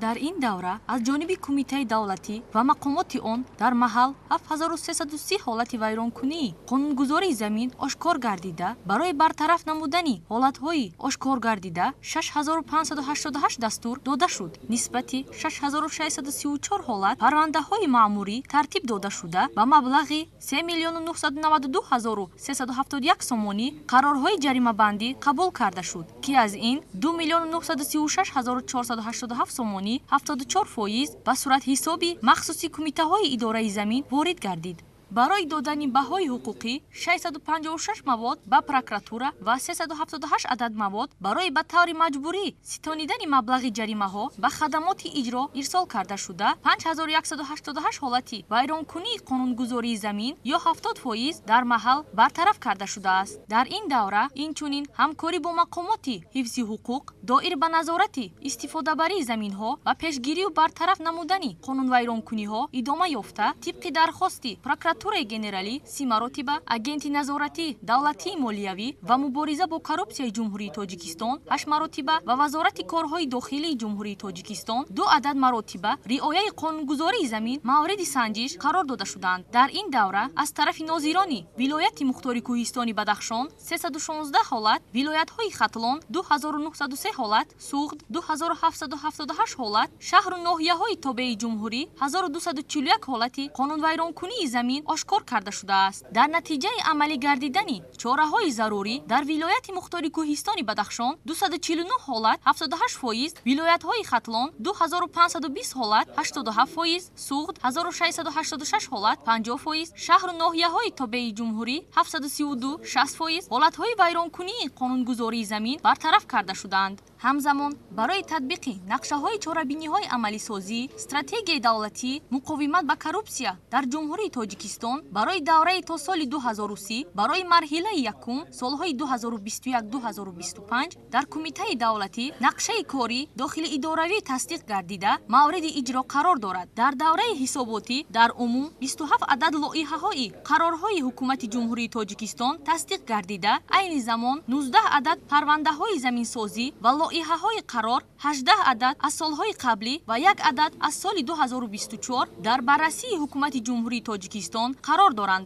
Дар ин давра аз ҷониби Кумитаи давлатӣ ва мақомоти он дар маҳал 7330 ҳолати вайронкунии қонунгузории замин ошкор гардида, барои бартараф намудани ҳолатҳои ошкор гардида 6588 дастур дода шуд. Нисбати 6634 ҳолат парвандаҳои маъмурӣ тартиб дода шуда, ба маблағи 3 992 371 сомонӣ қарорҳои ҷаримабандӣ қабул карда шуд, ки аз ин 2 936 487 сомонӣ 74% ба суратҳисоби махсуси кумитаҳои идораи замин ворид гардид. Барои додани баҳои ҳуқуқӣ 656 мавод ба прокуратура ва 378 адад мавод барои ба таври маҷбурӣ ситонидани маблағи ҷаримаҳо ба хадамоти иҷро ирсол карда шуда, 5188 ҳолати вайронкунии қонунгузории замин ё 70% дар маҳал бартараф карда шудааст. Дар ин давра инчунин ҳамкорӣ бо мақомоти ҳифзи ҳуқуқ доир ба назорати истифодабарии заминҳо ва пешгирию бартараф намудани қонунвайронкуниҳо идома ёфта, тибқи дархости прокуратураи генералӣ 30 маротиба, агенти назоратӣ давлатии молиявӣ ва мубориза бо коррупсияи Ҷумҳурии Тоҷикистон 8 маротиба ва Вазорати корҳои дохилии Ҷумҳурии Тоҷикистон 2 адад маротиба риояи қонунгузории замин мавриди санҷиш қарор дода шуданд. Дар ин давра аз тарафи нозирони вилояти мухтори кӯҳистони Бадахшон 316 ҳолат, вилоятҳои Хатлон 2903 ҳолат, Суғд 2778 ҳолат, шаҳру ноҳияҳои тобеи ҷумҳурӣ 1241 ҳолати қонунвайронкунии замин ошкор карда шудааст. Дар натиҷаи амалӣ гардидани чораҳои зарурӣ дар вилояти мухтори кӯҳистони Бадахшон 249 ҳолат 78%, вилоятҳои Хатлон 2520 ҳолат 87%, Суғд 1686 ҳолат 50%, шаҳру ноҳияҳои тобеи ҷумҳурӣ 732 60% ҳолатҳои вайронкунии қонунгузории замин бартараф карда шуданд. Ҳамзамон барои татбиқи нақшаҳои чорабиниҳои амалисозӣ стратегияи давлатӣ муқовимат ба коррупсия дар Ҷумҳурии Тоҷикистон барои давраи то соли 2030 барои марҳилаи якум солҳои 2021-2025 дар Кумитаи давлатӣ нақшаи корӣ дохили идоравӣ тасдиқ гардида мавриди иҷро қарор дорад. Дар давраи ҳисоботӣ дар умум 27 адад лоиҳаҳои қарорҳои Ҳукумати Ҷумҳурии Тоҷикистон тасдиқ гардида, айни замон 19 адад парвандаҳои заминсозӣ ва лоиҳаҳои қарор 18 адад аз солҳои қаблӣ ва 1 адад аз соли 2024 дар баррасии Ҳукумати Ҷумҳурии Тоҷикистон қарор доранд.